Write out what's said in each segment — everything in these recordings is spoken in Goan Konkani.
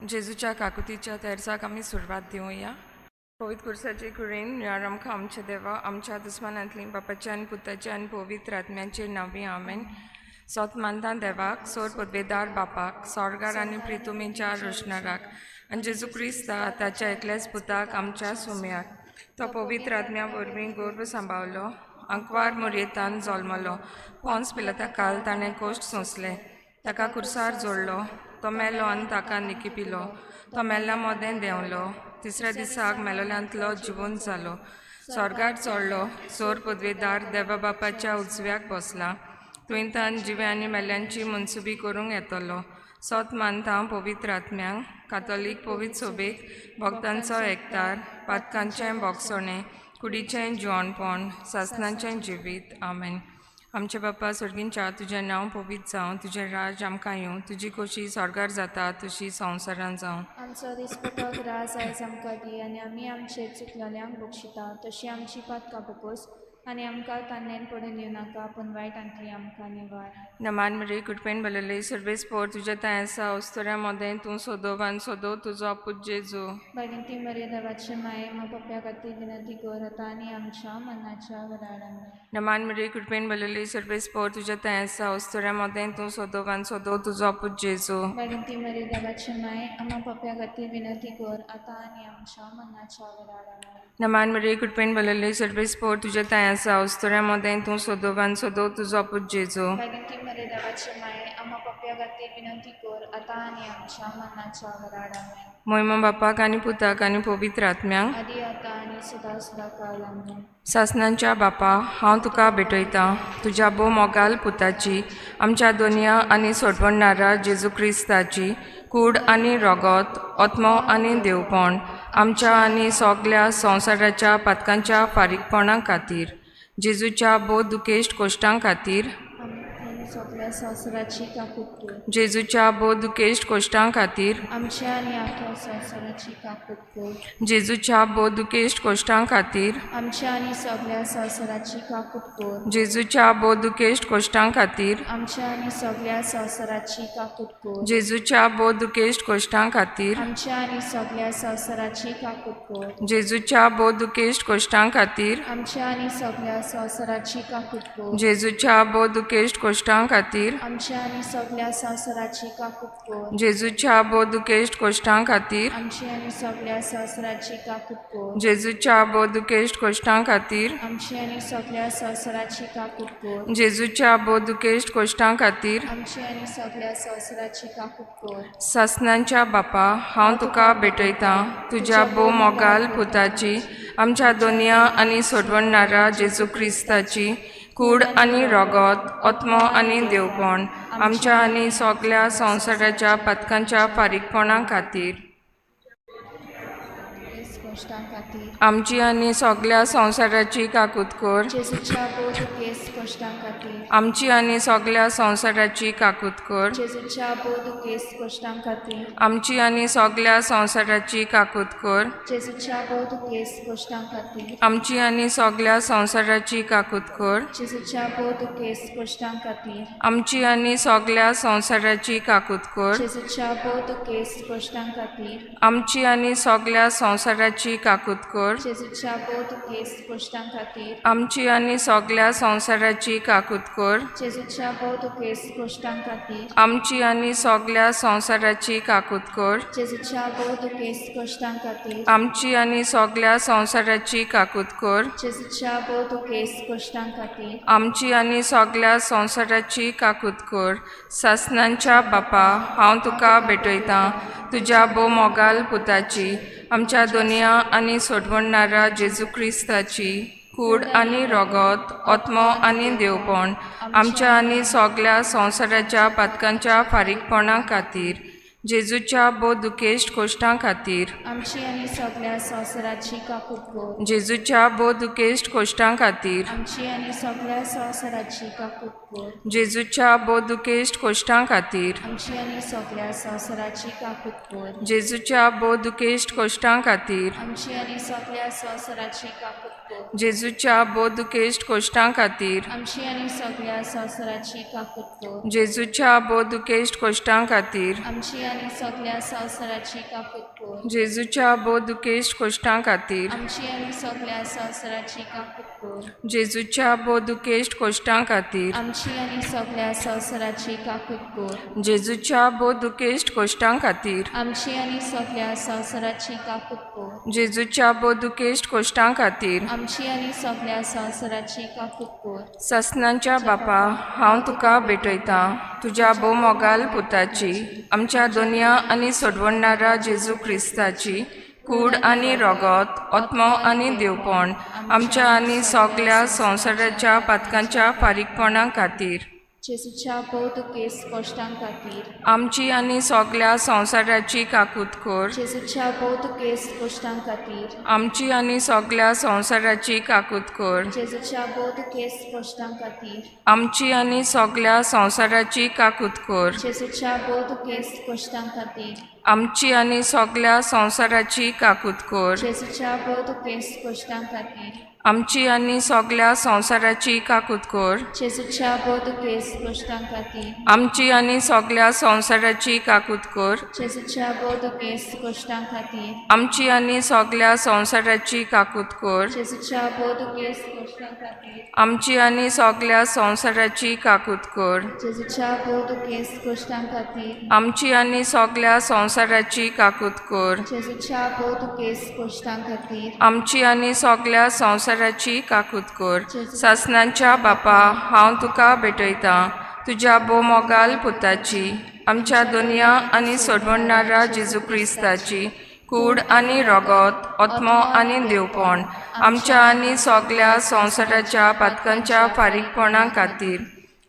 जेजूच्या काकुतीच्या तेर्साक आमी सुरवात दिवया. पवित्र कुर्साचे कुरेन निवार आमकां आमच्या देवा आमच्या दुस्मानांतली बापाच्या आनी पुताच्या आनी पवित्र आत्म्याचे नांवी आमेन. सोत मानता देवाक सोर पदवेदार बापाक सोर्गार आनी प्रितुमीच्या रोशणाराक आनी जेजू क्रिस्ता ताच्या एकल्याच पुताक आमच्या सुम्याक तो पवित्र आत्म्या वरवीं गर्भ सांबावलो आंकवार मुरयेतान जल्मलो पोन्स पिलता काल ताणें कोश्ट सोंसले ताका कुर्सार जोडलो तो मेलो आनी ताका निकिपिलो तो मेल्ल्या मोदें देंवलो तिसऱ्या दिसाक मेलोल्यांतलो जिवंत जालो स्वर्गार चडलो सोर पदवेदार देवा बापाच्या उजव्याक बसला तुवेंतान जिव्या आनी मेल्यांची मनसुबी करूंक येतलो. सोत मानता पवित्र आत्म्यांक कातोलीक पवित्र सोबेक भक्तांचो एकतार पातकांचें बोगसणें कुडीचें जिवणपण सासनाचें जिवीत आमेन. आमचे बापा स्वर्गींच्या तुजें नांव पवित्र जावं तुजें राज आमकां येवं तुजी खोशी स्वर्गार जाता तशी संवसारान जावं. आमचो दिसपटो राज आयज आमकां दी आनी आमी आमचे चुकलेल्यांक बक्षिता तशी आमची पातकां बकोस आनी आमकां तान्नेन पडून येवं नाका पूण वायटांतली आमकां निवार. नमान मरे कृपेन भरलेली सर्वेस पोर तुज्या थंय आसा अस्तुऱ्यां मदें तूं सोदोव आनी सोदोव तुजो अपूत जेजू. भगिनी मरे देवाचे माये मा पप्प्या खातीर विनंती कर आतां आनी आमच्या मनाच्या वराडान. नमान मरे कृपेन भरलेली सर्वेस पोर तुज्या थंय आसा अस्तुऱ्यां मदें तूं सोदोव आनी सोदोव तुजो अपूत जेजू. भगिनी मरे देवाचे माये आमा पप्प्या खातीर विनंती कर आतां आनी आमच्या मनाच्या वराडान. नमान मरे कृपेन भरलेली सर्वेस पोर तुज्या थंय आसा अस्तुऱ्यां मदें तूं सोदोव आनी सोदोव तुजो अपूत जेजू. भगिनी मरे देवाचे माये आमा पप्प्या खातीर विनंती कर आतां आनी आमच्या मनाच्या वराडान. मोहिमा बापाक आनी पुताक आनी पवित्र आत्म्यांक आदी आतां आनी सदां सदां काल आमेन. सासनांच्या बापा हांव तुका भेटयतां तुज्या भोव मोगाल पुताची आमच्या दोनया आनी सोडवणणारा जेजू क्रिस्ताची कूड आनी रोगोत आत्मो आनी देवपण आमच्या आनी सगल्या संवसाराच्या पातकांच्या फारीकपणा खातीर जेजूच्या भोव दुखेश्ट कोश्टां खातीर सगळ्या संवसाराची काकूट कर. जेजूच्या भोव दुखेश्ट कोश्टां खातीर आमच्या आनी आख्या संवसाराची काकूट कर. जेजूच्या भोव दुखेश्ट कोश्टां खातीर आमच्या आनी सगळ्या संवसाराची काकूट कर. जेजूच्या भोव दुखेश्ट कोश्टां खातीर आमच्या आनी सगळ्या संवसाराची काकूट कर. जेजूच्या भोव दुखेश्ट कोश्टां खातीर आमच्या आनी सगळ्या संवसाराची काकूट कर. जेजूच्या भोव दुखेश्ट कोश्टां खातीर आमच्या आनी सगळ्या संवसाराची काकूट कर. जेजूच्या भोव दुखेश्ट कोश्टां खातीर आमच्या आनी सगळ्या संवसाराची काकूट कर. जेजूच्या भोव दुखेश्ट कोश्टां खातीर आमची आनी सगळ्या संवसाराची काकूट कर. जेजूच्या भोव दुखेश्ट कोश्टां खातीर आमची आनी सगळ्या संवसाराची काकूट कर. जेजूच्या भोव दुखेश्ट कोश्टां खातीर आमची आनी सगळ्या संवसाराची काकूट कर. सासनांच्या बापा हांव तुका भेटयतां तुज्या भोव मोगाल पुताची आमच्या दोनया आनी सोडवणणारा जेजू क्रिस्ताची कूड आनी रोगोत आत्मो आनी देवपण आमच्या आनी सगल्या संवसाराच्या पातकांच्या फारीकपणा खातीर आमची आनी सगल्या संवसाराची काकूत कर. जेजूच्या भोव दुखेस्त कश्टां खातीर आमची आनी सगल्या संवसाराची काकूत कर. जेजूच्या भोव दुखेस्त कश्टां खातीर आमची आनी सगल्या संवसाराची काकूत कर. जेजूच्या भोव दुखेस्त कश्टां खातीर आमची आनी सगल्या संवसाराची काकूत कर. जेजूच्या भोव दुखेस्त कश्टां खातीर आमची आनी सगल्या संवसाराची काकूत कर. जेजूच्या भोव दुखेस्त कश्टां खातीर आमची आनी सगल्या संवसाराची काकूत कर. जेजूच्या भोव दुखेस्त कश्टां खातीर आमची आनी सगल्या संवसाराची काकूत कर. जेजूच्या भोव दुखेस्त कश्टां खातीर आमची आनी सगल्या संवसाराची काकूत कर. जेजूच्या भोव दुखेस्त कश्टां खातीर आमची आनी सगल्या संवसाराची काकूत कर. जेजूच्या भोव दुखेस्त कश्टां खातीर आमची आनी सगल्या संवसाराची काकूत कर. सासनांच्या बापा हांव तुका भेटयतां तुज्या भोव मोगाल पुताची आमच्या दोनया आनी सोडवणणारा जेजू क्रिस्ताची कूड आनी रोगोत आत्मो आनी देवपण आमच्या आनी सगल्या संवसाराच्या पातकांच्या फारीकपणा खातीर जेजूच्या भोव दुखेश्ट कोश्टां खातीर आमची आनी सगळ्या संवसाराची काकूट कर. जेजूच्या भोव दुखेश्ट कोश्टां खातीर आमची आनी सगळ्या संवसाराची काकूट कर. जेजूच्या भोव दुखेश्ट कोश्टां खातीर आमची आनी सगळ्या संवसाराची काकूट कर. जेजूच्या भोव दुखेश्ट कोश्टां खातीर आमची आनी सगळ्या संवसाराची काकूट कर. जेजूच्या भोव दुखेश्ट कोश्टां खातीर आमची आनी सगळ्या संवसाराची काकूट कर. जेजूच्या भोव दुखेश्ट कोश्टां खातीर आमची आनी सगळ्या संवसाराची काकूत कर। जेजूच्या भोव दुखेस्त कोश्टां खातीर आमची आनी सगळ्या संवसाराची काकूत कर। जेजूच्या भोव दुखेस्त कोश्टां खातीर आमची आनी सगळ्या संवसाराची काकूत कर। जेजूच्या भोव दुखेस्त कोश्टां खातीर आमची आनी सगळ्या संवसाराची काकूत कर। जेजूच्या भोव दुखेस्त कोश्टां खातीर आमची आनी सगळ्या संवसाराची काकूत कर। ससनांच्या बापा, हांव तुका भेटयतां तुज्या भोव मोगाल पुताची, आमच्या दोनया आनी सोडवणारा जेजू क्रिस्ताची कूड आनी रोगोत, आत्मो आनी देवपण आमच्या आनी सगळ्या संवसाराच्या पातकांच्या फारीकपणा खातीर जेजूच्या भोव दुखेस्त कोश्टां खातीर आमची आनी सगळ्या संवसाराची काकूत कर। जेजूच्या भोव दुखेस्त कोश्टां खातीर आमची आनी सगळ्या संवसाराची काकूत कर। जेजूच्या भोव दुखेस्त कोश्टां खातीर आमची आनी सगळ्या संवसाराची काकूत कर। जेजूच्या भोव दुखेस्त कोश्टां खातीर आमची आनी सगळ्या संवसाराची काकूत कर। जेजूच्या भोव दुखेस्त कोश्टां खातीर आमची आनी सगळ्या संवसाराची काकूत कर। जेजूच्या भोव दुखेस्त कोश्टां खातीर आमची आनी सगळ्या संवसाराची काकूत कर। जेजूच्या भोव दुखेस्त कोश्टां खातीर आमची आनी सगळ्या संवसाराची काकूत कर। जेजूच्या भोव दुखेस्त कोश्टां खातीर आमची आनी सगळ्या संवसाराची काकूत कर। जेजूच्या भोव दुखेस्त कोश्टां खातीर आमची आनी सगळ्या संवसाराची काकूत कर। जेजूच्या भोव दुखेस्त कोश्टां खातीर आमची आनी सगळ्या संवसाराची काकूत कर। सासनांच्या बापा, हांव तुका भेटयतां तुज्या भोव मोगाल पुताची, आमच्या दोनया आनी सोडवणारा जेजू क्रिस्ताची कूड आनी रोगोत, आत्मो आनी देवपण आमच्या आनी सगळ्या संवसाराच्या पातकांच्या फारीकपणा खातीर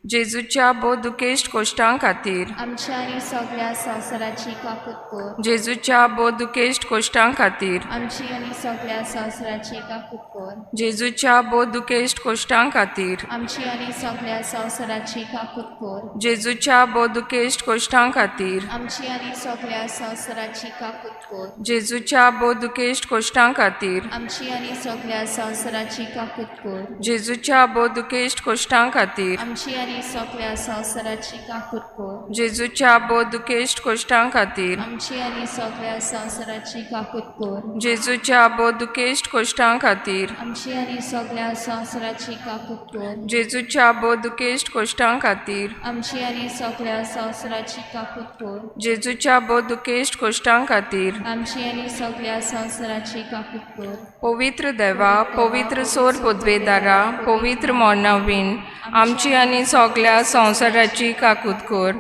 जेजूच्या भोव दुखेस्त कोश्टां खातीर आमच्या आनी सगळ्या संवसाराची काकूत कर। जेजूच्या भोव दुखेस्त कोश्टां खातीर आमची आनी सगळ्या संवसाराची काकूत कर। जेजूच्या भोव दुखेस्त कोश्टां खातीर आमची आनी सगळ्या संवसाराची काकूत कर। जेजूच्या भोव दुखेस्त कोश्टां खातीर आमची आनी सगळ्या संवसाराची काकूत कर। जेजूच्या भोव दुखेस्त कोश्टां खातीर आमची आनी सगळ्या संवसाराची काकूत कर। जेजूच्या भोव दुखेस्त कोश्टां खातीर आमची आनी सगळ्या संवसाराची काकूत कर। जेजूच्या भोव दुखेस्त कोश्टां खातीर आमची आनी सगळ्या संवसाराची काकूत कर। जेजूच्या भोव दुखेस्त कोश्टां खातीर आमची आनी सगळ्या संवसाराची काकूत कर। जेजूच्या भोव दुखेस्त कोश्टां खातीर आमची आनी सगळ्या संवसाराची काकूत कर। जेजूच्या भोव दुखेस्त कोश्टां खातीर आमची आनी सगळ्या संवसाराची काकूत कर। पवित्र देवा, पवित्र सोर पदवेदारा, पवित्र मोनावीन आमची आनी सगळ्या संवसाराची काकूत कर।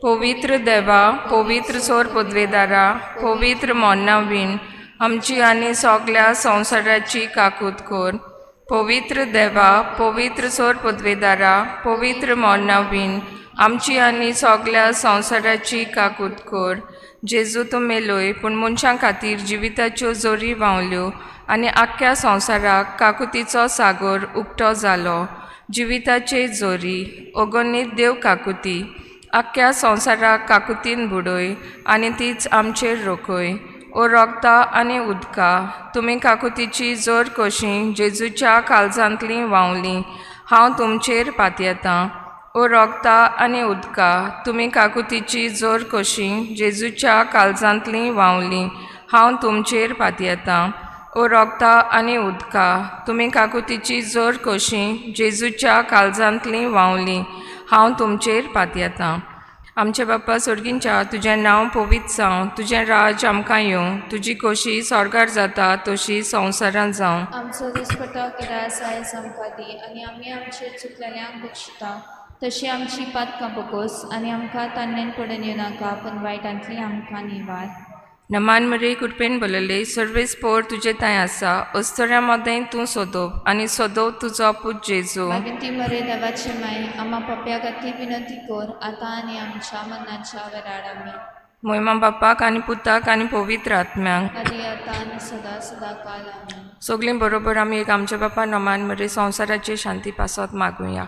पवित्र देवा, पवित्र सोर पदवेदारा, पवित्र मोनावीन आमची आनी सगळ्या संवसाराची काकूत कर। पवित्र देवा, पवित्र सोर पदवेदारा, पवित्र मोनावीन आमची आनी सगळ्या संवसाराची काकूत कर। जेजू तूं मेलोय पूण मनशां खातीर जिविताच्यो जोरी व्हांवल्यो आनी आख्ख्या संवसाराक काकुतीचो सागर उक्तो जालो। जिविताचे जोरी अगणीत देव काकुती आख्ख्या संवसाराक काकुतीन बुडय आनी तीच आमचेर रोखय। ओ रोगता आनी उदका, तुमी काकुतीची जोर कशी जेजूच्या काळजांतली व्हांवली, हांव तुमचेर पातयेतां। ओ रोगता आनी उदका, तुमी काकुतीची जोर कशी जेजूच्या काळजांतली व्हांवली, हांव तुमचेर पातयेतां। ओ रोगता आनी उदका, तुमी काकुतीची जोर कशी जेजूच्या काळजांतली व्हांवली, हांव तुमचेर पातयेतां। आमचे बाप्पा सोर्गींच्या, तुजें नांव पवित्र जावं, तुजें राज आमकां येवं, तुजी खोशी स्वर्गार जाता तशी संवसारांत जावं। आमचो दिसपटो गिरास आयज आमकां दी आनी आमी आमचे चुकलेल्यांक बक्षिता तशी आमची पातकां बगोस आनी आमकां तान्नेन पडून येवनाका पूण वायटांतली आमकां निवार। नमान मरे कृपेन बोलले, सर्वेस पोर तुजे थंय आसा, अस्तोऱ्या मदें तूं सोदोव आनी सोदोव तुजो पूत जेजू। मागीर मरे देवाचे माय, आमा पापया खातीर विनंती कर आतां आनी आमच्या मरणाच्या वेळार आमी। मोहिमा बापाक आनी पुताक आनी पवित्र आत्म्याक आदी आतां आनी सदां सदां काल आमेन। सगळीं बरोबर आमी एक आमच्या बापा नमान मरे संवसाराची शांती पासत मागुया।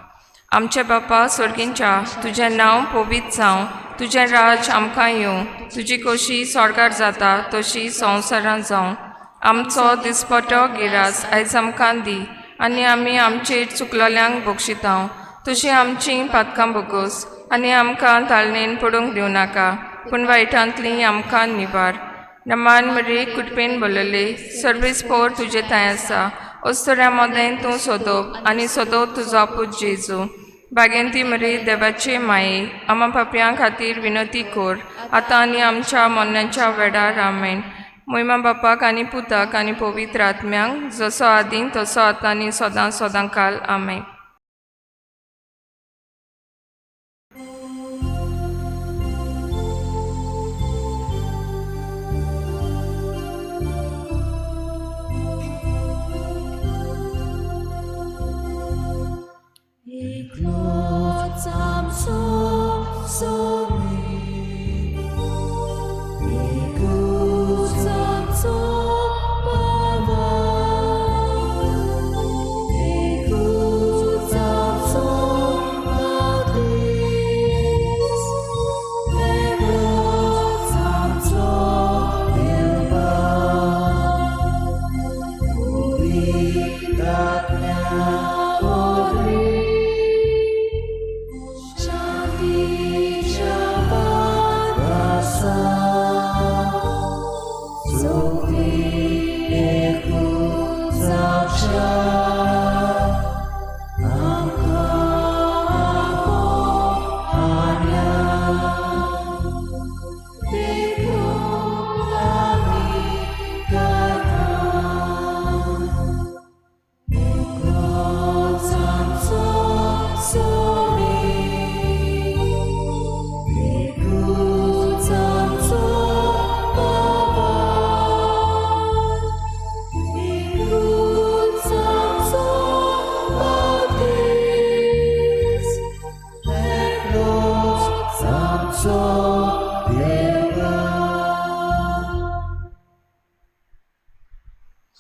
आमचे बापा स्वर्गींच्या, तुजें नांव पवित्र जावं, तुजें राज आमकां येवं, तुजी खोशी स्वर्गार जाता तशी संवसारांत जावं। आमचो दिसपटो गिरास आयज आमकां दी आनी आमी आमचेर चुकलोल्यांक बक्षितांव तशी आमची पातकां बोगोस आनी आमकां ताळणेन पडूंक दिवं नाका पूण वायटांतली आमकां निवार. नमान मरे कृपेन बोलले, सर्वीस पोर तुजे थंय आसा, अस्तुऱ्या मदें तूं सोदप आनी सोदो तुजो पूत जेजू. बागेंती मरे देवाचे माये, आमा पापयां खातीर विनंती कर, आतां आनी आमच्या मरणाच्या वेळार. आमेन. मोहिमा बापाक आनी पुताक आनी पवित्र आत्म्यांक, जसो आदीं तसो आतां आनी सदां सदां काल. आमेन.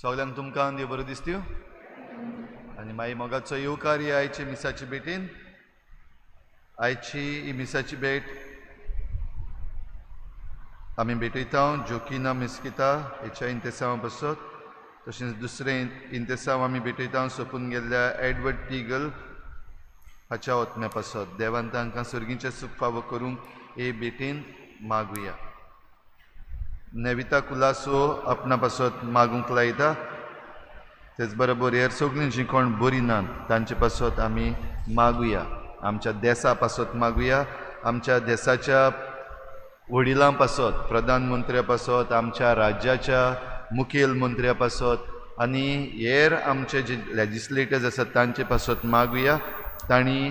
सगल्यांक तुमकां देव बरो दिसत्यो आनी मागीर मोगाचो येवकार ही आयचे मिसाची भेटीन. आयची ही मिसाची भेट आमी भेटयता जोकिना मिस्किता हेच्या इंतेसांवा पासत, तशेंच दुसरें इंतेसांव आमी भेटयता सोंपून गेल्ल्या एडवर्ड टिगल हाच्या ओतम्या पासत. देवान तांकां सर्गीचें सूख फावो करूंक हे भेटीन मागुया. नेविता कुलासो आपणा पासत मागूंक लायता. तेच बरोबर हेर सगळीं जीं कोण बरीं नात तांचे पासत आमी मागुया. आमच्या देसा पासत मागुया, आमच्या देसाच्या वडिलां पासत, प्रधानमंत्र्या पासत, आमच्या राज्याच्या मुखेल मंत्र्या पासत आनी हेर आमचे जे लेजिस्लेटर्स आसात तांचे पासत मागुया. तांणी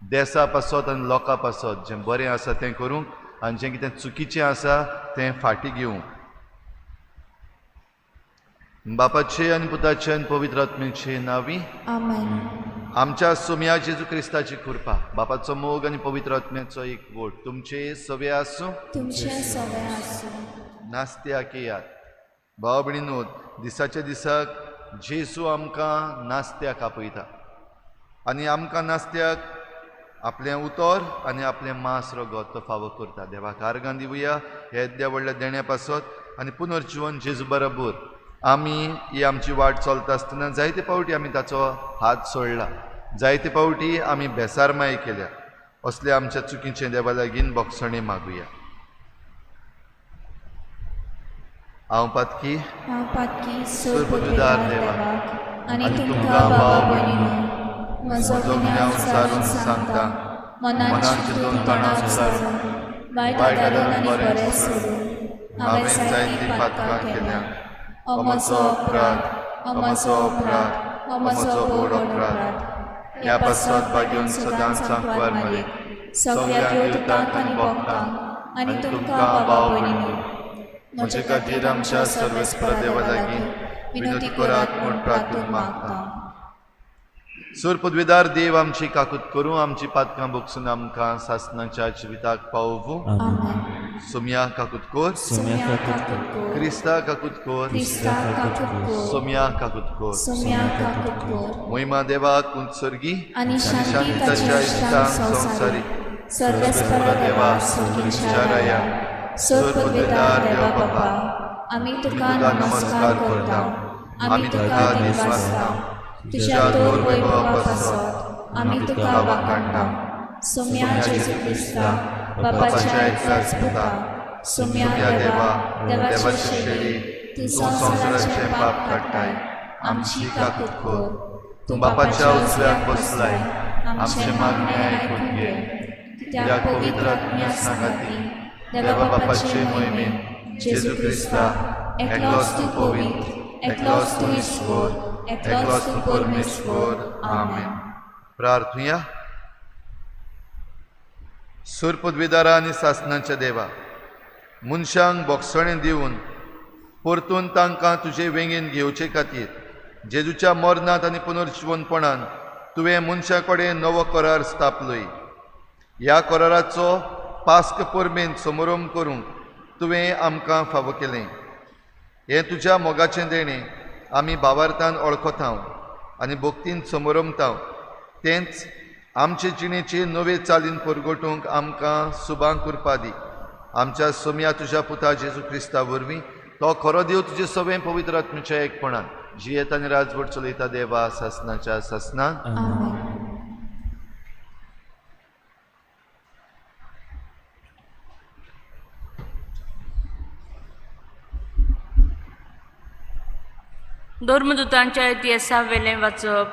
देसा पासत आनी लोकां पासत जें बरें आसा तें करूंक आनी जें कितें चुकीचें आसा तें फाटीं घेवंक. बापाचे आनी पुताचे आनी पवित्र आत्म्याचे नांवी आमेन. आमच्या सोम्या जेजू क्रिस्ताची कृपा, बापाचो मोग आनी पवित्र आत्म्याचो एक वोट तुमचे सवे आसूं, तुमचे सवे आसूं. नास्त्याक येयात. भाव भयणीनो, दिसाच्या दिसाक जेजू आमकां नास्त्याक आपयता आनी आमकां नास्त्याक आपलें उतर आनी आपलें मांस रगत तो फावो करता. देवाक आर्गां दिवया हे येद्या व्हडल्या देण्या पासत आनी पुनर्जिवन जेजू बरोबर आमी ही आमची वाट चलता आसतना जायते फावटी आमी ताचो हात सोडला, जायते फावटी आमी बेसारमाय केल्या. असले आमच्या चुकीचें देवा लागीं बोगसणें मागुया. हांव पातकी, हांव पातकी, सुरबुद्दार देवाक आनी तुमकां बाबा भयणीनो म्हजो गुन्यांव सारून सांगता, मनान चिंतून तोंडान सारून, वायट आदारून आनी बरें सोडून हांवें जायतीं पातकां केल्या. हो म्हजो अपराध, हो म्हजो अपराध, हो म्हजो व्हड अपराध. ह्या पासत भाग्योन सदांच सांकवार मरे सगळ्या देवदूतांक आनी भक्तांक आनी तुमकां बाबा भयणीनो म्हजे खातीर आमच्या सर्वेस्पर देवा लागीं विनंती करात म्हूण प्रार्थून मागता. सूर पदवीदार देव आमची काकूत करूं, आमची पातकां बोगसून आमकां सासनाच्या जिविताक पावोवूं. आमेन. सोम्या काकूत कोर, सोम्या काकूत कोर, क्रिस्ता काकूत कोर, क्रिस्ता काकूत कोर, सोम्या काकूत कोर. सोम्या काकूत कोर. मोहिमा देवाक उत्सर्गी आनी शांती ताच्या ताच्या इश्टांक इश्टांक संवसारी संवसारी सर्वेस्परा देवा सर्गीच्या राया सोर पदवीदार देवा बापा, आमी तुका नमस्कार करता, आमी तुका दिनवासता, तुज्या थोर वैभवा पासत आमी तुका वाखाणटा. सोम्या जेजू क्रिस्ता, बापाच्या एकल्याच पुता, सुम्या देवा, देवाचे शेळी, तूं संवसाराचें पाप काडटाय, आमची काकूत कर. तूं बापाच्या उजव्याक बसलाय, आमचें मागणें आयकून घे. कित्याक पवित्र आत्म्या सांगाती देवा बापाचे मोहिमेन जेजू क्रिस्ता, एकलोच तूं पवित्र, एकलोच तूं ईश्वर, एकलोच तूं परमेश्वर. आमेन. प्रार्थुया. सूर पदवीदारा आनी सासणाच्या देवा, मनशांक बोगसणें दिवन परतून तांकां तुजे वेंगेन घेवचे खातीर जेजूच्या मरणांत आनी पुनर्जिवनपणान तुवें मनशा कडेन नवो करार स्थापलोय. ह्या कराराचो पास्क परमेन समोरम करूंक तुवें आमकां फावो केलें. हें तुज्या मोगाचें देणें आमी भावार्थान वळखतांव आनी भक्तीन समोरमतांव. तेंच आमचे जिणेचे नवे चालीन परगटूंक आमकां सुबांक उरपा दी. आमच्या सोम्या तुज्या पुता जेजू क्रिस्ता वरवीं, तो खरो देव तुजे सगळें पवित्र आत्म्याच्या एकपणान जियेता आनी राजवट चलयता देवा सासनाच्या सासनान. धर्मदूतांच्या इतिहासा वेलें वाचप.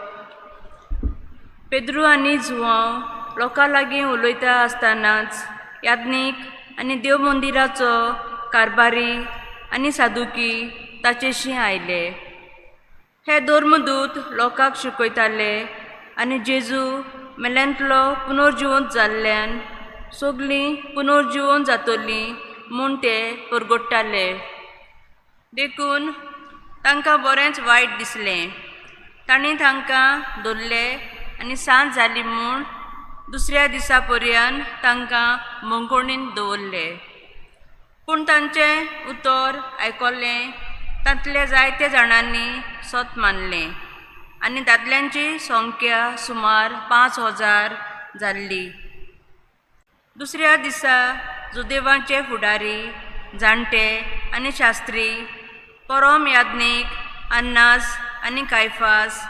पेद्रू आनी जुवांव लोकां लागीं उलयता आसतनाच याज्ञीक आनी देव मंदिराचो कारभारी आनी सादुकी ताचेशी आयले. हे धर्मदूत लोकांक शिकयताले आनी जेजू मेल्यांतलो पुनर्जिवंत जाल्ल्यान सगलीं पुनर्जिवंत जातलीं म्हूण ते परगट्टाले. देखून तांकां बरेंच वायट दिसलें. तांणी तांकां धरले आनी सांज जाली म्हूण दुसऱ्या दिसा पर्यंत तांकां मंगोणीन दवरले. पूण तांचें उतर आयकलें तांतल्या जायत्या जाणांनी सत मानलें आनी दादल्यांची संख्या सुमार 5000 जाल्ली. दुसऱ्या दिसा जुदेवांचे फुडारी, जाणटे आनी शास्त्री, परम याज्ञीक अन्नास आनी कायफास,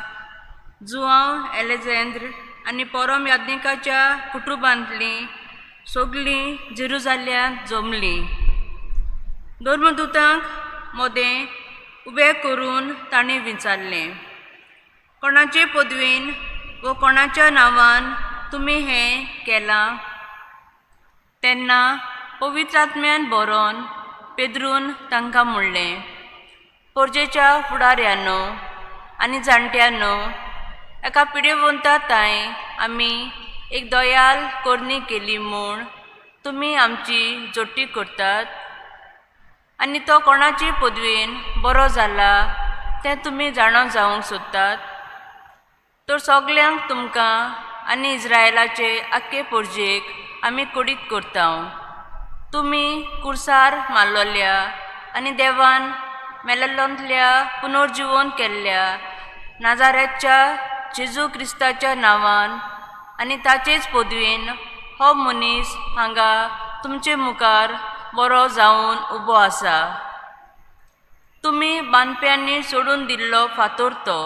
जुवांव एलेझेंद्र आनी परम याज्ञिकाच्या कुटुंबांतलीं सगलीं जेरुजाल्यांत जमलीं. धर्मदूतांक मदें उबे करून तांणी विचारलें, कोणाचे पदवीन वो कोणाच्या नांवान तुमी हें केलां? तेन्ना पवित्र आत्म्यान बरोवन पेद्रून तांकां म्हणलें, पोरजेच्या फुडाऱ्यांनो आनी जाणट्यांनो, एका पिडेवंता तांय आमी एक दयाल करणी केली म्हूण तुमी आमची जोटी करतात आनी तो कोणाचे पदवेन बरो जाला तें तुमी जाणा जावंक सोदतात. तर सगल्यांक तुमकां आनी इस्रायलाचे आख्खे पोरजेक आमी कडीत करता. तुमी कुर्सार मारलोल्या आनी देवान मेल्लोंतल्या पुनर्जिवन केल्ल्या नाजाऱ्याच्या जेजू क्रिस्ताच्या नांवान आनी ताचेच पदवेन हो मनीस हांगा तुमचे मुखार बरो जावन उबो आसा. तुमी बांदप्यांनी सोडून दिल्लो फातोर तो,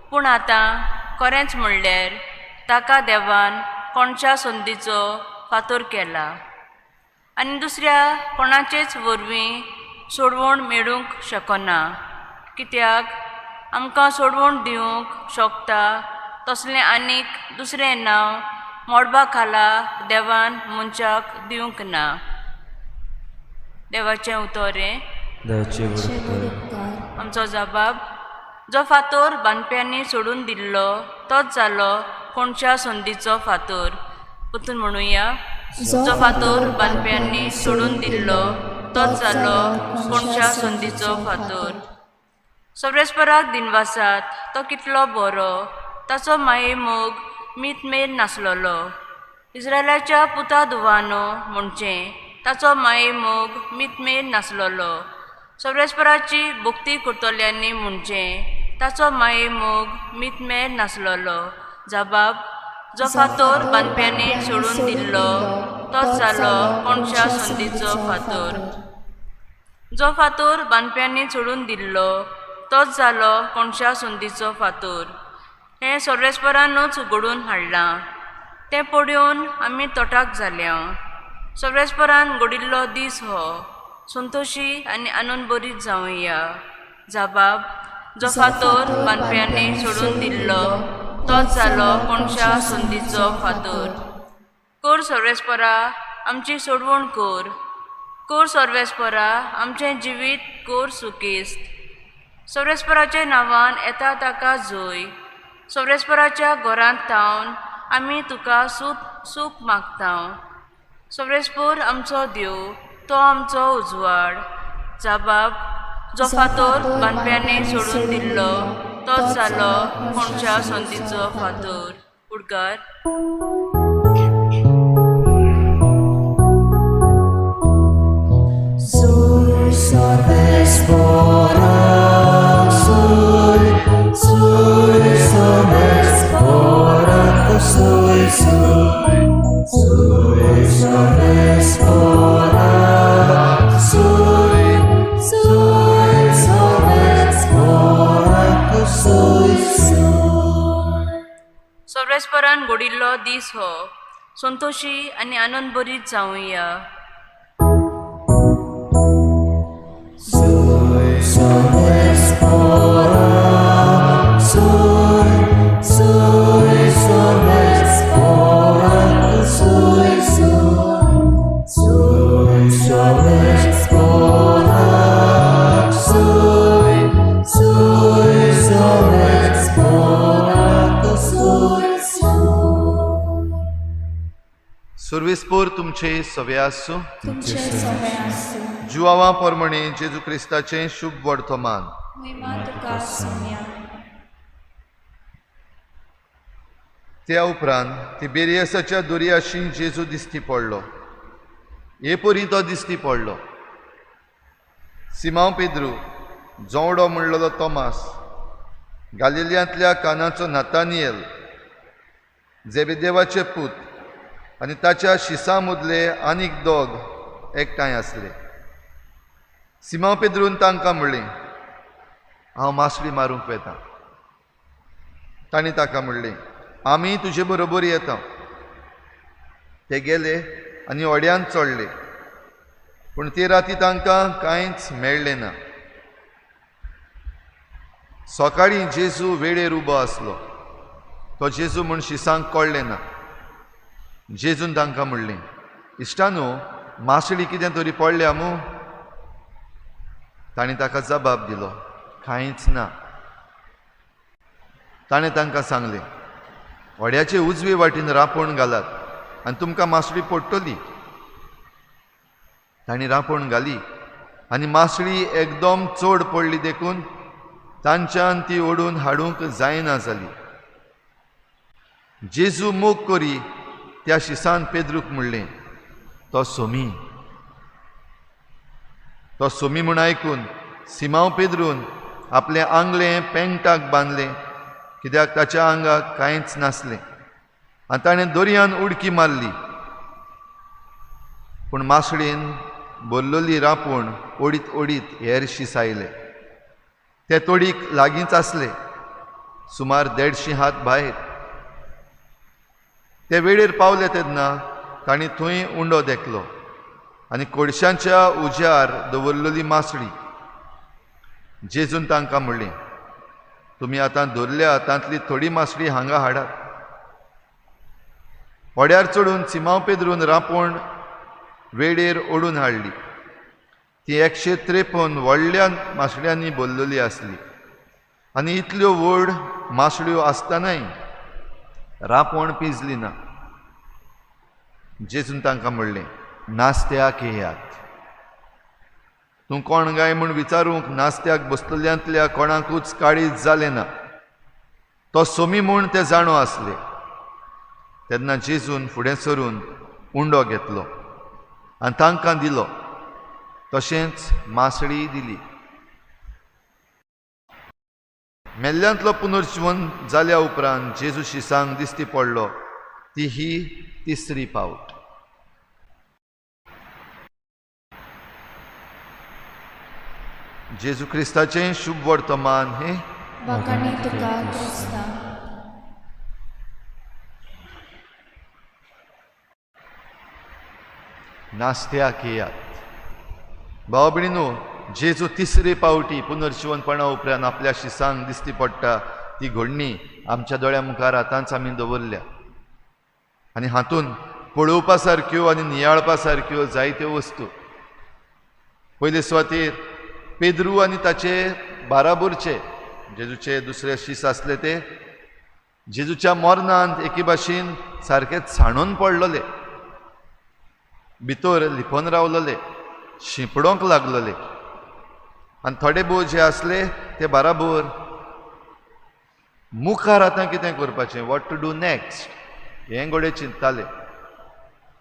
पूण आतां खरेंच म्हणल्यार ताका देवान कोणच्या संदीचो फातोर केला आनी दुसऱ्या कोणाचेच वरवीं सोडवण मेळूंक शकना. कित्याक आमकां सोडवण दिवंक शकता तसलें आनीक दुसरें नांव मोडबा खाला देवान मनशाक दिवंक ना. देवाचें उतर हें. आमचो जबाब, जो फातोर बांदप्यांनी सोडून दिल्लो तोच जालो कोणच्या संदीचो फातोर. परतून म्हणुया, जो फातोर बांदप्यांनी सोडून दिल्लो तोच जालो कोणच्या संदीचो फातोर. सर्वेस्पराक दिनवासात, तो कितलो बरो, ताचो माये मोग मीतमेर नासलोलो. इस्रायलाच्या पुता धुवानो म्हणचें ताचो माये मोग मीतमेर नासलोलो. सर्वेस्पराची भक्ती करतल्यांनी म्हणचें ताचो माये मोग मीतमेर नासलोलो. जबाब, जो फातोर बांदप्यांनी सोडून दिल्लो तोच जालो कोणच्या संदीचो फातोर. जो फातोर बांदप्यांनी सोडून दिल्लो तोच जालो कोणच्या संदीचो फातोर. हें सर्वेस्परानूच घडोवन हाडलां, तें पळोवन आमी तोटाक जाल्या. सर्वेस्परान घडिल्लो दीस हो, संतोशी आनी आनंद बरीत जावया। जाबाब जो फातोर बांदप्यांनी सोडून दिल्लो तोच जालो कोणच्या संदीचो फातोर। कोर सर्वेस्परा आमची सोडवण कोर, कोर सर्वेस्परा आमचें जिवीत कोर सुकेस्त। सर्वेस्पराच्या नांवान येता ताका जोय, सर्वेस्पराच्या घरांत थावन आमी तुका सूख मागता। सर्वेस्पर आमचो देव, तो आमचो उजवाड। जाबाब जो फातोर बांदप्यांनी सोडून दिल्लो तोच जालो कोणच्या संदीचो फातोर। उडगार। सर्वेस्परान घडिल्लो दीस हो, संतोशी आनी आनंद बरीत जावया। सुर्वेस्पोर तुमचे सवे आसूं। तुमचे सवे आसूं। जुआवा परमणे जेजू क्रिस्ताचें शुभ वर्तमान। महिमा तुका सोम्या। त्या उपरांत तिबेरियसाच्या दर्याशी जेजू दिश्टी पडलो। हे परी तो दिश्टी पडलो। सिमांव पेद्रू, जोवडो म्हणलेलो तोमास, गालिलियांतल्या कानाचो नातानियल, जेबेदेवाचे पूत आनी ताच्या शिसां मदले आनीक दोग एकठांय आसले। सिमांव पेद्रून तांकां म्हणलें, हांव मासळी मारूंक वेता। तांणी ताका म्हणलें, आमी तुजे बरोबर येता। ते गेले आनी व्हड्यांत चडले, पूण ते राती तांकां कांयच मेळ्ळें ना। सकाळीं जेजू वेळेर उबो आसलो। तो जेजू म्हूण शिसांक कळ्ळें ना। जेजून तांकां म्हणलें, इश्टानो, मासळी कितें तरी पडल्या मू? ताणें ताका जबाब दिलो, कांयच ना। ताणें तांकां सांगलें, व्हड्याचे उजवे वाटेन रांपोण घालात आनी तुमकां मासळी पडटली। तांणी रांपोण घाली आनी मासळी एकदम चड पडली देखून तांच्यान ती ओडून हाडूंक जायना जाली। जेजू मोग करी त्या शिसान पेद्रूक म्हणलें, तो सोमी। तो सोमी म्हूण आयकून सिमांव पेद्रून आपलें आंगलें पेंगटाक बांदलें, कित्याक ताच्या आंगाक कांयच नासलें, आनी ताणें दर्यान उडकी मारली। पूण मासळेन भरलेली रांपोण ओडीत ओडीत हेर शीस आयले। ते तोडीक लागींच आसले, सुमार 150 हात भायर। ते वेळेर पावले तेन्ना तांणी थंय उंडो देखलो आनी कोळशांच्या उज्यार दवरलेली मासळी। जेजून तांकां म्हणलें, तुमी आतां धरल्या तांतली थोडी मासळी हांगा हाडात। व्हड्यार चडून सिमांव पेद्रून रांपोण वेळेर ओडून हाडली। ती 153 व्हडल्या मासळ्यांनी भरलेली आसली आनी इतल्यो व्हड मासळ्यो आसतनाय रांपोण पिजली ना। जेजून तांकां म्हणलें, नास्त्याक येयात। तूं कोण गाय म्हूण विचारूंक नास्त्याक बसतल्यांतल्या कोणाकूच काळीज जालें ना। तो सोमी म्हूण ते जाणो आसले। तेन्ना जेजून फुडें सरून उंडो घेतलो आनी तांकां दिलो, तशेंच मासळी दिली। मेल्ल्यांतलो पुनर्जीवन जाल्या उपरांत जेजू शिसांक दिश्टी पडलो ती ही तिसरी पावट। जेजू क्रिस्ताचें शुभ वर्तमान हें। वाखाणी तुका क्रिस्ता। नास्त्याक येयात. भाव भयणीनो, जेजू तिसरे पावटी पुनर्जिवनपणा उपरांत आपल्या शिसांक दिसती पडटा ती घडणी आमच्या दोळ्या मुखार आतांच आमी दवरल्या आनी हातून पळोवपा सारक्यो आनी नियाळपा सारक्यो जायत्यो वस्तू. पयले सुवातेर पेद्रू आनी ताचे बाराबोरचे जेजूचे दुसरे शीस आसले ते जेजूच्या मरणांत एके भाशेन सारके सांडून पडलेले, भितर लिपोन रावलेले, शिंपडोंक लागलेले आनी थोडे भोव जे आसले ते बाराबोर मुखार आतां कितें करपाचें, what to do next हें घोडे चिंतताले.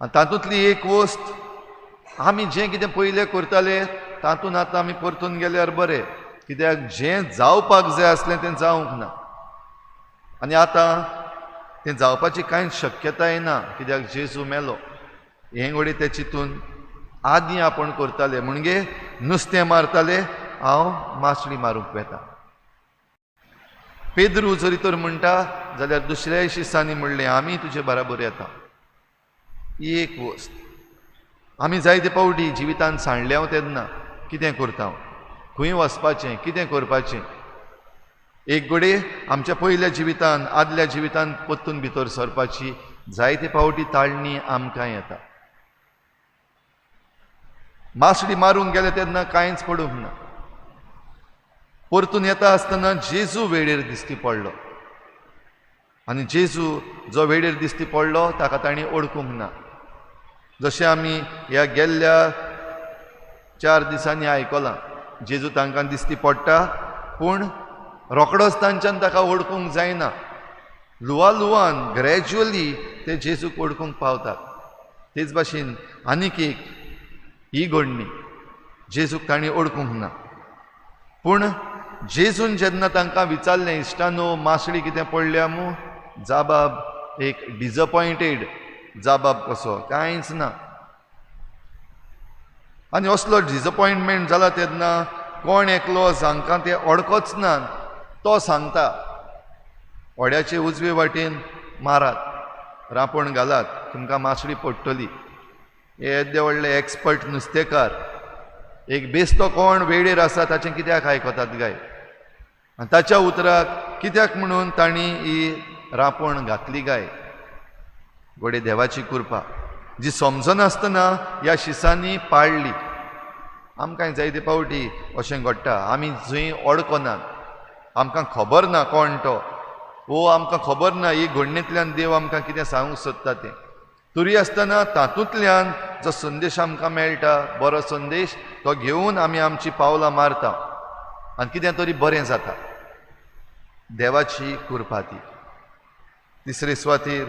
आनी तातूंतली एक वस्त, आमी जें कितें पयलें करताले तातूंत आतां आमी परतून गेल्यार बरें, कित्याक जें जावपाक जाय आसलें तें जावंक ना आनी आतां तें जावपाची कांयच शक्यताय ना, कित्याक जेजू मेलो. हें घोडे ते चिंतून आदीं आपूण करताले, म्हणजे नुस्तें मारताले, हांव मासळी मारूंक वेता. पेद्रू जरी तर म्हणटा जाल्यार दुसऱ्याय शिसांनी म्हणलें आमी तुजे बराबर येता. ही एक वस्त आमी जायते पावटी जिवितान सांडल्या तेन्ना कितें करता, खंय वचपाचें, कितें करपाचें, एक घडये आमच्या पयल्या जिवितान, आदल्या जिवितान परतून भितर सरपाची जायते पावटी ताळणी आमकां येता. मासडी मारूंक गेले तेन्ना कांयच पडूंक ना. परतून येता आसतना जेजू वेळेर दिसती पडलो आनी जेजू जो वेळेर दिसती पडलो ताका तांणी ओळखूंक ना. जशें आमी ह्या गेल्ल्या 4 दिसांनी आयकलां, जेजू तांकां दिसती पडटा पूण रोकडोच तांच्यान ताका वळखूंक जायना. लुवा लुवान ग्रॅज्युअली ते जेजूक वळखूंक पावतात. तेच भाशेन आनीक एक ही घडणी, जेजूक तांणी वळखूंक ना पूण जेजून जेन्ना तांकां विचारलें, इश्टानो मासळी कितें पडल्या मू, जाबाब एक डिजपॉयंटेड जाबाब कसो, कांयच ना. आनी असलो डिजपॉयंटमेंट जाला तेन्ना कोण एकलो जांकां ते अडकोच ना तो सांगता, व्हड्याचे उजवे वाटेन मारात, रांपण घालात, तुमकां मासळी पडटली. हे येदे व्हडले एक्सपर्ट नुस्तेकार, एक बेस्तो कोण वेळेर आसा ताचें कित्याक आयकतात गाय, आनी ताच्या उतराक कित्याक म्हणून तांणी ही रांपण घातली गाय. घडये देवाची कृपा जी समजनासतना ह्या शिसांनी पाळ्ळी. आमकां जायते पावटी अशें घडटा, आमी जंय अडकनात, आमकां खबर ना कोण तो, वो आमकां खबर ना ही घडणेंतल्यान देव आमकां कितें सांगूंक सोदता तें, तरी आसतना तातूंतल्यान जो संदेश आमकां मेळटा, बरो संदेश, तो घेवन आमी आमची पावलां मारता आनी कितें तरी बरें जाता. देवाची कृपा ती. तिसरे सुवातेर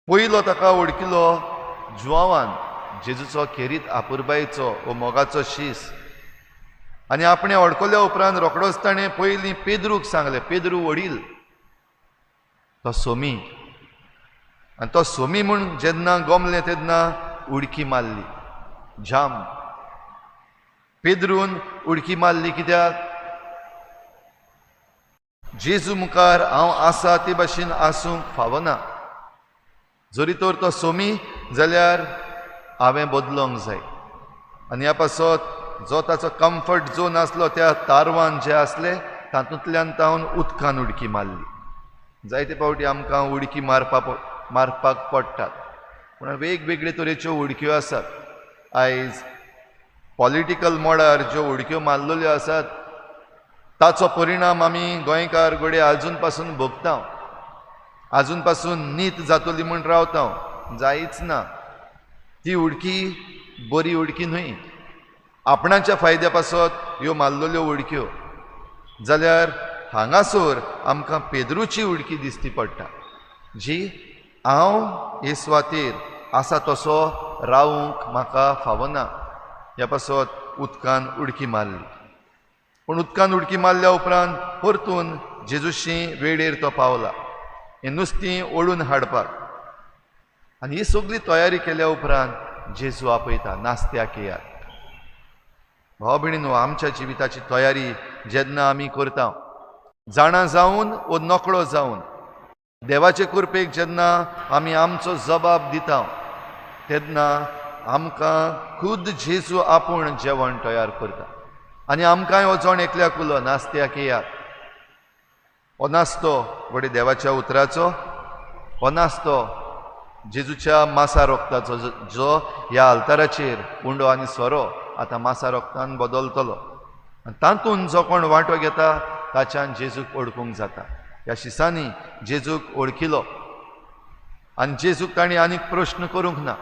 पयलो ताका वळखिलो जुवावान, जेजूचो खेरीत आपुरबायेचो वो मोगाचो शीस. आनी आपणें वळखल्या उपरांत रोकडोच ताणें पयलीं पेद्रूक सांगलें, पेद्रू वडील तो सोमी. आनी तो सोमी म्हूण जेन्ना गोमलें तेन्ना उडकी मारली, जाम. पेद्रून उडकी मारली कित्याक, जेजू मुखार हांव आसा ते भाशेन आसूंक फावना, जरी तर तो सोमी जाल्यार हांवें बदलोंक जाय. आनी ह्या पासत जो ताचो कम्फर्ट झोन आसलो त्या तारवान जे आसले तातूंतल्यान तावन उदकान उडकी मारली. जायते पावटी आमकां उडकी मारपाक पडटात, पूण वेगवेगळे तरेच्यो उडक्यो आसात. आयज पॉलिटिकल मोडार ज्यो उडक्यो मारलेल्यो आसात ताचो परिणाम आमी गोंयकार घडये आजून पासून भोगता, आजून पासून नीत जातली म्हूण रावता, जायच ना. ती उडकी बरी उडकी न्हय, आपणाच्या फायद्या पासत ह्यो मारलेल्यो उडक्यो. जाल्यार हांगासर आमकां पेद्रूची उडकी दिसती पडटा, जी हांव हे सुवातेर आसा तसो रावूंक म्हाका फावना, ह्या पासत उदकान उडकी मारली. पूण उदकान उडकी मारल्या उपरांत परतून जेजूशी वेळेर तो पावला हें नुस्तीं ओडून हाडपाक. आनी ही सगळी तयारी केल्या उपरांत जेजू आपयता, नास्त्याक येयात. भाव भयणीनो, आमच्या जिविताची तयारी जेन्ना आमी करता, जाणा जावन वो नकळो जावन, देवाचे कृपेक जेन्ना आमी आमचो जबाब दिता, तेन्ना आमकां खुद जेजू आपूण जेवण तयार करता आनी आमकांय हो जण एकल्याक उलो नास्त्याक येयात। हो नास्तो घडये देवाच्या उतराचो, हो नास्तो जेजूच्या मासा रोगताचो जो ह्या आल्ताराचेर उंडो आनी सोरो आतां मासा रोगतान बदलतलो आनी तातूंत जो कोण वांटो घेता ताच्यान जेजूक वळखूंक जाता। ह्या शिसांनी जेजूक वळखिलो आनी जेजूक तांणी आनीक प्रश्न करूंक ना,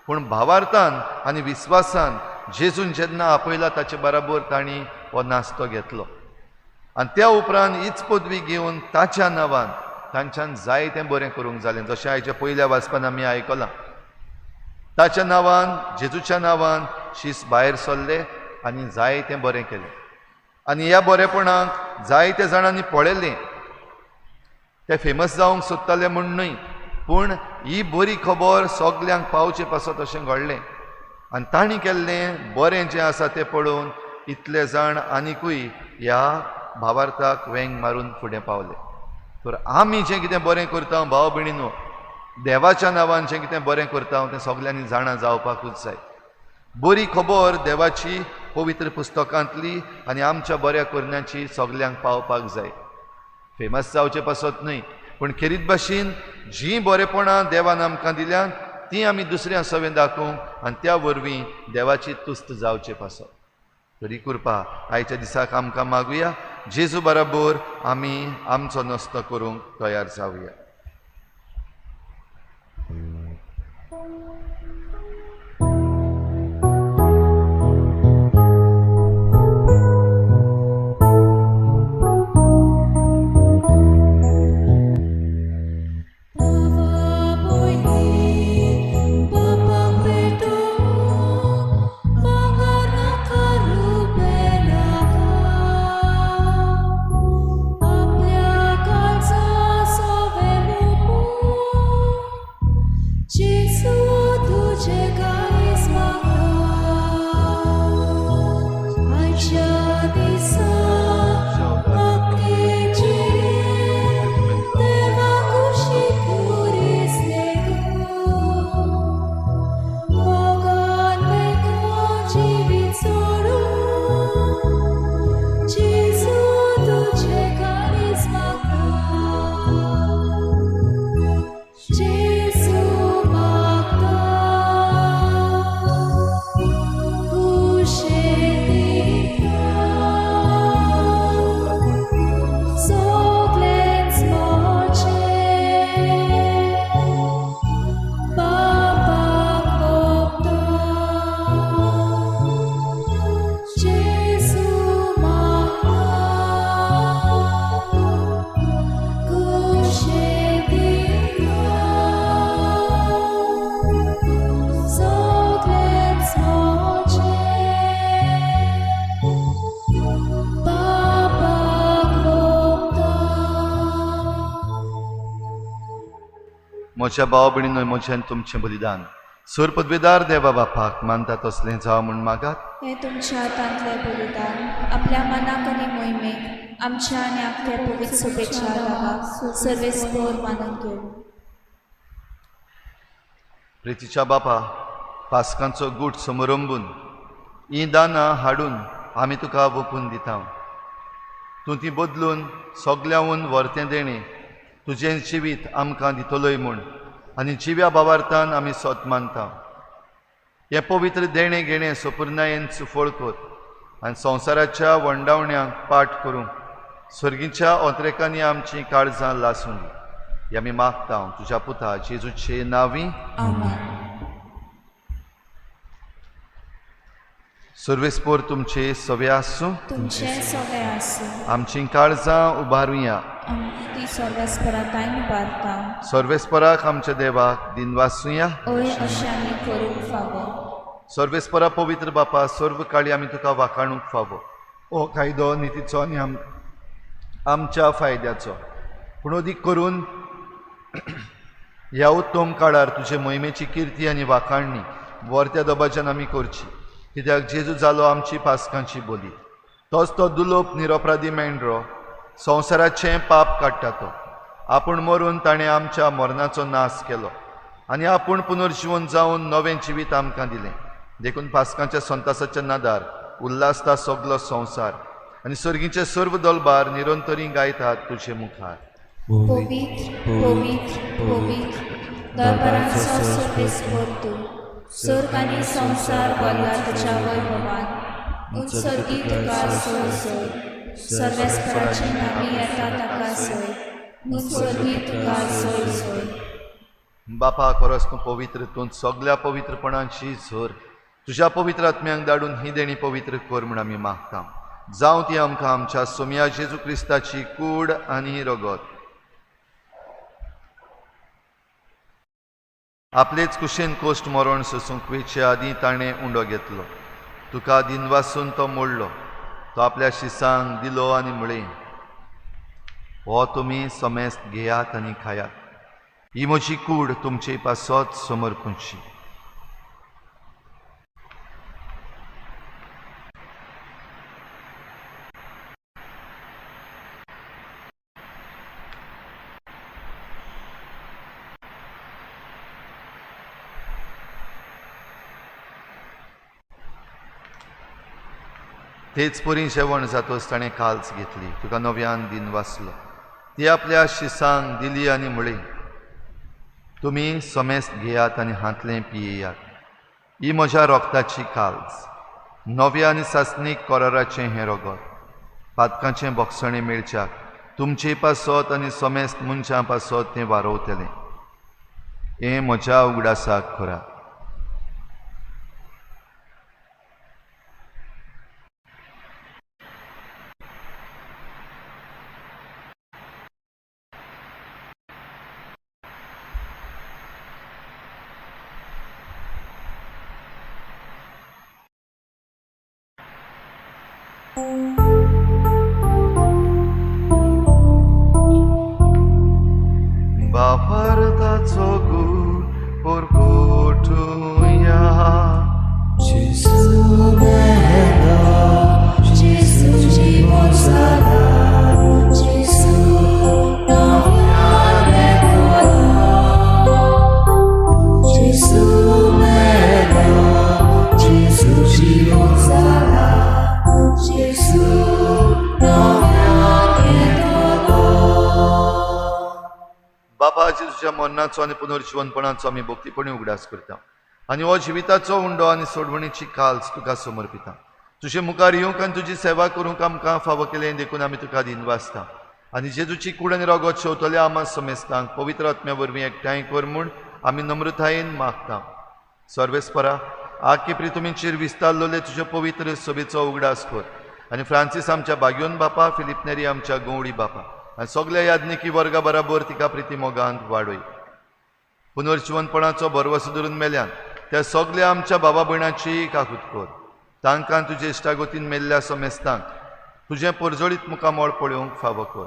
पूण भावार्थान आनी विस्वासान जेजून जेन्ना आपयला ताचे बराबर तांणी हो नास्तो घेतलो आनी त्या उपरांत हीच पदवी घेवन ताच्या नांवान तांच्यान जाय तें बरें करूंक जालें। जशें आयच्या पयल्या वाचपान आमी आयकलां, ताच्या नांवान जेजूच्या नांवान शीस भायर सरले आनी जाय तें बरें केलें आनी ह्या बरेपणाक जायते जाणांनी पळयलें। ते फेमस जावंक सोदताले म्हूण न्हय, पूण ही बरी खबर सगल्यांक पावचे पासत अशें घडलें आनी तांणी केल्लें बरें जें आसा तें पळोवन इतले जाण आनिकूय ह्या भावार्थाक वेंग मारून फुडें पावले। तर आमी जें कितें बरें करता भाव भयणीनो, देवाच्या नांवान जें कितें बरें करता तें सगल्यांनी जाणा जावपाकूच जाय। बरी खबर देवाची पवित्र पुस्तकांतली आनी आमच्या बऱ्या करण्याची सगल्यांक पावपाक जाय। फेमस जावचे पासत न्हय, पूण खेरीत भाशेन जीं बरेपणां देवान आमकां दिल्यान तीं आमी दुसऱ्या सवें दाखोवंक आनी त्या वरवीं देवाची तुस्त जावचे पासत। तरी कृपा आयच्या दिसाक आमकां मागुया, जेजू बराबर आमी आमचो नस्तो करूंक तयार जावया। म्हज्या भाव भयणीनो, म्हजें तुमचें बलिदान सुर पदवेदार देवा बापाक मानता तसलें जावं म्हूण मागात। हें तुमच्या हातांतलें बलिदान आपल्या मनाक आनी मोहिमेक आमच्या आनी आपल्या पवित्र शुभेच्छा देवाक सर्वेस्पर मानून घेवं। प्रितीच्या बापा, पास्कांचो गूट समरंबून हीं दानां हाडून आमी तुका वोपून दिता। तूं ती बदलून सगल्याहून व्हरतें देणें तुजें जिवीत आमकां दितलोय म्हूण आनी जिव्या भावार्थान आमी सोत मानता। हें पवित्र देणें घेणें सोपुर्णायेन सुफळ कर आनी संवसाराच्या वंडावण्यांक पाठ करूंक सर्गीच्या ओंत्रेकांनी आमचीं काळजां लासूं दी। हें आमी मागता तुज्या पुता जेजूचे नांवी, आमेन। सर्वेस्पोर तुमचे सवे आसूं, तुमचे सवे आसूं। आमचीं काळजां उबारुया, ती सर्वेस्पराक उबारता। सर्वेस्पराक आमच्या देवाक दिनवासुया, हय अशें आमी करूंक फावो। सर्वेस्परा पवित्र बापा, सर्व काळी आमी तुका वाखाणूंक फावो। हो कायदो नितीचो आनी आमच्या फायद्याचो, पूण अदीक करून ह्या उत्तम काळार तुजे मोहिमेची किर्ती आनी वाखाणणी वर्त्या दबाज्यान आमी करची, कित्याक जेजू जालो आमची पास्कांची बोली। तोच तो दुलोप निरपराधी मेंढरो संवसाराचें पाप काडटा तो आपूण मरून ताणें आमच्या मरणाचो नाश केलो। आनी आपूण पुनर्जिवन जावन नवें जिवीत आमकां दिलें. देखून पास्कांच्या संतासाच्या नादार उल्हासता सगलो संवसार आनी सर्गीचे सर्व दलबार निरंतरी गायतात तुजे मुखार. पवित्र पवित्र पवित्र दरबाराचो सर्वेस्पर तूं, स्वर्ग आनी संवसार भरला तुज्या वैभवान. उत्सर्गी तुका सोय सोय, सर्वेस्पराचे नांवी येता ताका सोय, उत्सर्गी तुका सोय सोय. बापा खरोच तूं पवित्र, तूं सगल्या पवित्रपणाची झर. तुज्या पवित्र आत्म्यांक धाडून ही देणी पवित्र कर म्हूण आमी मागता. जावं ती आमकां आमच्या सोमया जेजू क्रिस्ताची कूड आनी रगत. आपलेच कुशेन कोश्ट मरण सोसूंक वेचे आदीं ताणें उंडो घेतलो. तुका दिनवासून तो मोडलो. तो आपल्या शिसांक दिलो आनी म्हळें, हो तुमी समेस्त घेयात आनी खायात. ही म्हजी कूड तुमचे पासत समर्पूची. तेच परी जेवण जातच ताणें काल्स घेतली. तुका नव्यान दिन वाचलो. ती आपल्या शिसांक दिली आनी म्हळें, तुमी समेस्त घेयात आनी हांतलें पियेयात. ही म्हज्या रोगताची काल्स, नव्या आनी सासणीक कराराचें हें रगत. पातकांचें बोगसणें मेळच्याक तुमचे पासत आनी समेस्त मनशां पासत तें वारोवतलें. हें म्हज्या उगडासाक करात. बापारताचो गूण परगटुया. Gesù bello, Gesù जिवन जाला, Gesù नव्यान येतलो. Gesù bello, Gesù जिवन जाला, Gesù नव्यान येतलो. बापा, जेजूच्या मरणाचो आनी पुनर्जिवनपणाचो आमी भक्तीपणी उगडास करता आनी हो जिविताचो उंडो आनी सोडवणीची काल्स तुका समर्पिता. तुजे मुखार येवंक आनी तुजी सेवा करूंक आमकां फावो केलें देखून आमी तुका दिनवासता. आनी जेजूची कूड आनी रगत शेवतल्या आमा समेस्तांक पवित्र आत्म्या वरवीं एकठांय कर म्हूण आमी नम्रतायेन मागता. सर्वेस्परा, आखे प्रितुमीचेर विस्तारलेले तुजे पवित्र सभेचो उगडास कर आनी फ्रांसीस आमच्या बाग्योन बापा, फिलीप नेरी आमच्या गवळी बापा आनी सगल्या याज्ञिकी वर्गा बराबर तिका प्रिती मोगांत वाडय. पुनर्जिवनपणाचो भरवसो धरून मेल्यान त्या सगल्या आमच्या बाबा भयणाची काकूत कर. तांकां तुजे इश्टागतीन मेल्ल्या समेस्तांक तुजें परजळीत मुखामळ पळोवंक फावो कर.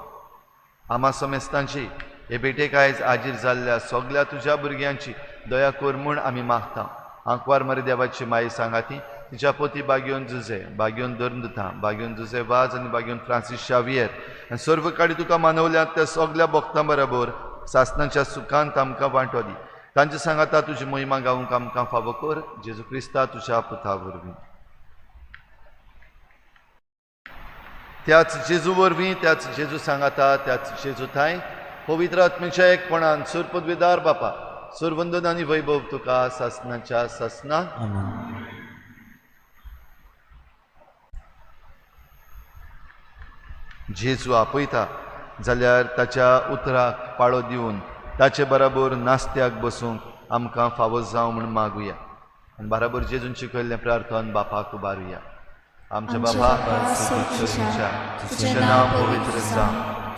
आमा समेस्तांची हे भेटेक आयज आजीर जाल्ल्या सगल्या तुज्या भुरग्यांची दया कर म्हूण आमी मागता. आंकवार मरे देवाची माई सांगाती, तिच्या पोती बागयोन जुजे, बागयोन धर्मदुता, बागयोन जुजे वाज आनी बागयोन फ्रांसीस शावियर आनी सर्व काडी तुका मानवल्यात त्या सगल्या भक्तां बराबर सासणाच्या सुखांत आमकां वांटो दी. तांचे सांगाता तुजी महिमा गावंक आमकां फावो कर. जेजू क्रिस्ता तुज्या पुता वरवीं. त्याच जेजू वरवीं, त्याच जेजू सांगाता, त्याच जेजू थांय पवित्र आत्म्याच्या एकपणान सुरपदवेदार बापा, सुरवंदन आनी वैभव तुका सासणाच्या सासना. जेजू आपयता जाल्यार ताच्या उतराक पाळो दिवन ताचे बराबर नास्त्याक बसूंक आमकां फावो जावं म्हूण मागुया आनी बराबर जेजून शिकयल्लें प्रार्थन बापाक उबारुया. आमच्या बाबा स्वर्गीच्या, तुजें नांव पवित्र जावं,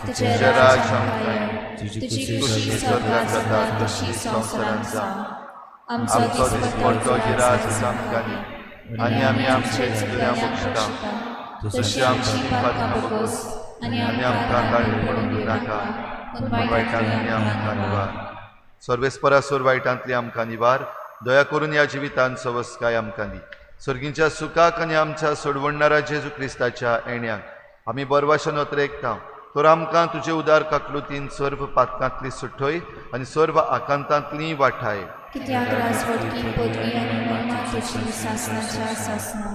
तुजें राज्य आमकां येवं, तुजी खुशी स्वर्गांत जाता तशी संवसारांत जावं. आमचो दिसपट्टो गिरास आमकां दी आनी आमी आमचे चुकल्या बक्षता तशी आमची पातकां बगोस आनी आमकां ताळी पडूंक दिनाका, पूण वायटांतली आमकां निवार. सर्वेस्परा सोर वायटांतली आमकां निवार. दया करून ह्या जिवितांत सवस्काय आमकां दी. सर्गींच्या सुखाक आनी आमच्या सोडवणणारा जेजू क्रिस्ताच्या येण्याक आमी बरवाशन अत्रेकता. तर आमकां तुजे उदार काकलुतीन सर्व पातकांतली सुटय आनी सर्व आकांतांतली वाठाय. कित्याक राजवटकी पदवी आनी महिमा तुजी सासणाच्या सासणां.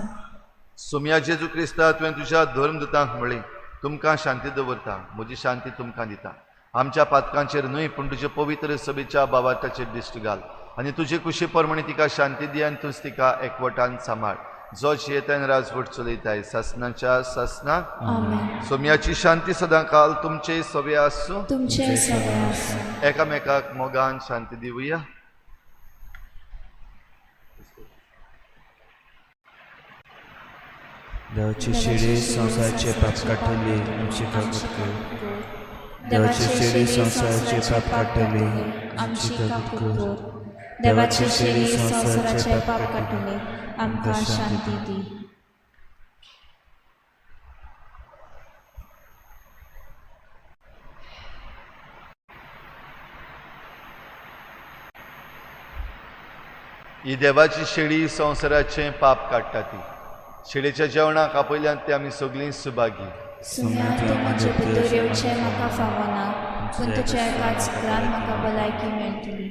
सोम्या जेजू क्रिस्ता, तुवें तुज्या धर्मदूतांक म्हळें, तुमकां शांती दवरता, म्हजी शांती तुमकां दिता. आमच्या पातकांचेर न्हय पूण तुजे पवित्र सभेच्या बाबाताचेर दिश्ट घाल आनी तुजे कुशी प्रमाणे तिका शांती दी आनी तूंच तिका एकवटान सांबाळ, जो जियेतान राजवट चलयताय सासणाच्या सासणाक. आमेन. सोम्याची शांती सदां काल तुमचे सवे आसूं. तुमचे सगळे आसूं. एकामेकाक मोगान शांती दिवया. देवाची शिडी संवसाराचे पाप काडटली, आमची काकूट कर. देवाची शिडी संवसाराचे पाप काडटली, आमची काकूट कर. देवाची शिडी संवसाराचे पाप काडटले, आमकां शांती दी. ही देवाची शेळी संवसाराचें पाप काडटा. ती शेळीच्या जेवणाक आपयल्यान ते आमी सगळीं सुभागी. सुम्या, तूं म्हजे भितर येवचें म्हाका फावना, पूण तुज्या एकाच उतरान म्हाका भलायकी मेळटली.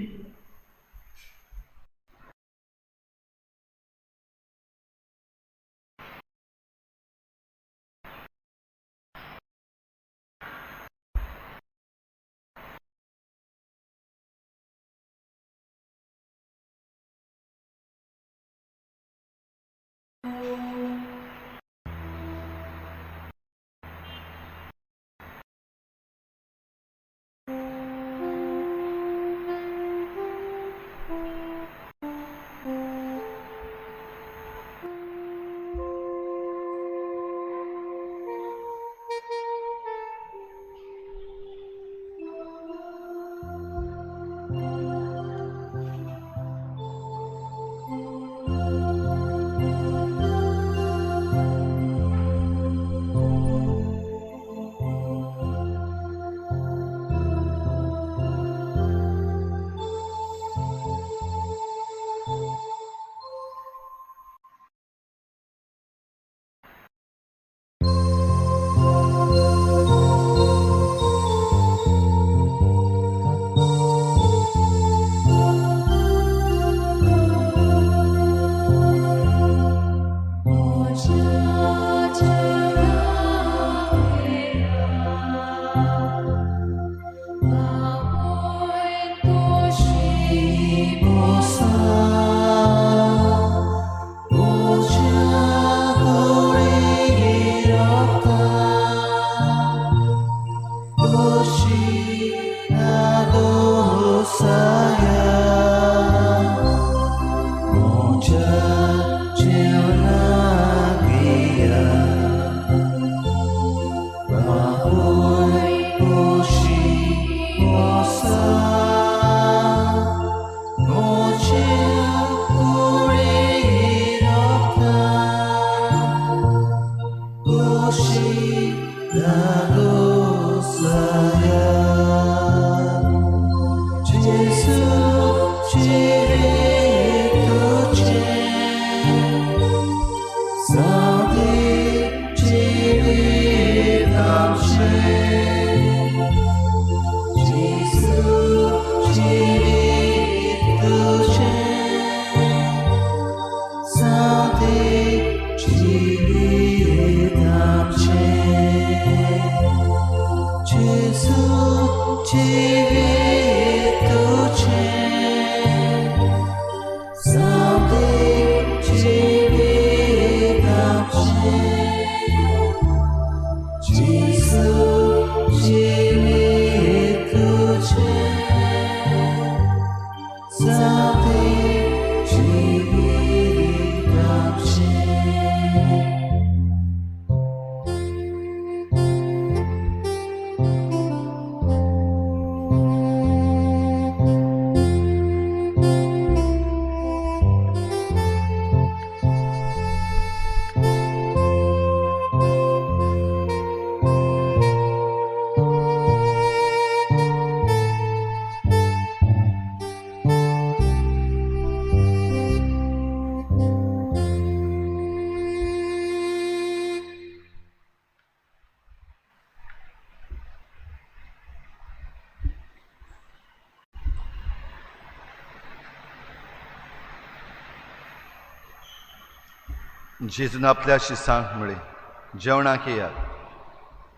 जेजून आपल्या शिसांक म्हळें, जेवणाक येयात.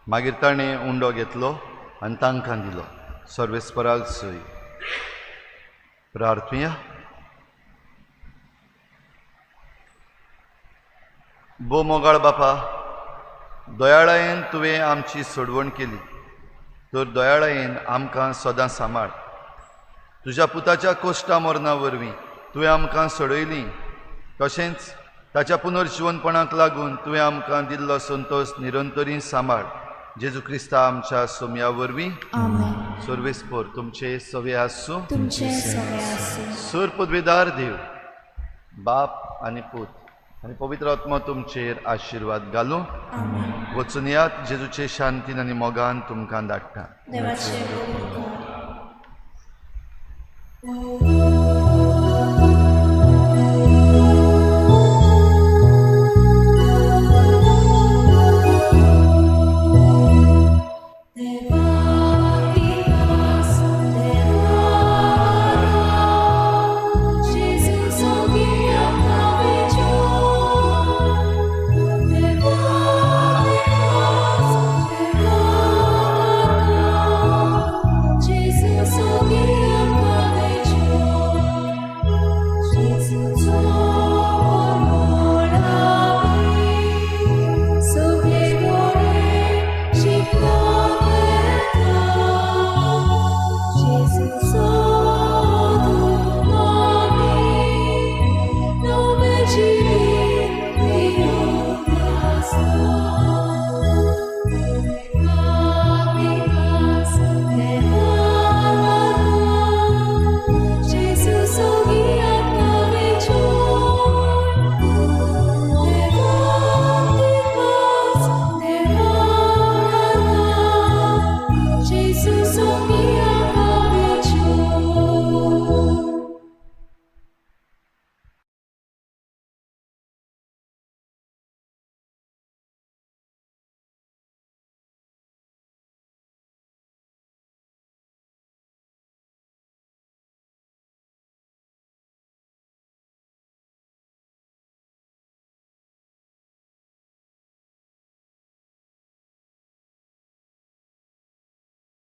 मागीर ताणें उंडो घेतलो आनी तांकां दिलो. सर्वेस्पराक सोय. प्रार्थुया. भोव मोगाळ बापा, दयाळायेन तुवें आमची सोडवण केली, तर दयाळायेन आमकां सदां सांबाळ. तुज्या पुताच्या कोश्टा मरणा वरवीं तुवें आमकां सोडयली, तशेंच ताच्या पुनर्जिवनपणाक लागून तुवें आमकां दिल्लो संतोश निरंतरी सांबाळ. जेजू क्रिस्ता आमच्या सोम्या वरवीं. आमेन. सर्वेस्पर तुमचे सवे आसूं. तुमचे सवे आसूं. सर पदवेदार देव बाप आनी पूत आनी पवित्र आत्मा तुमचेर आशिर्वाद घालूं. आमेन. वचून यात, जेजूचे शांतीन आनी मोगान तुमकां धाडटा. देवाचे उपकार.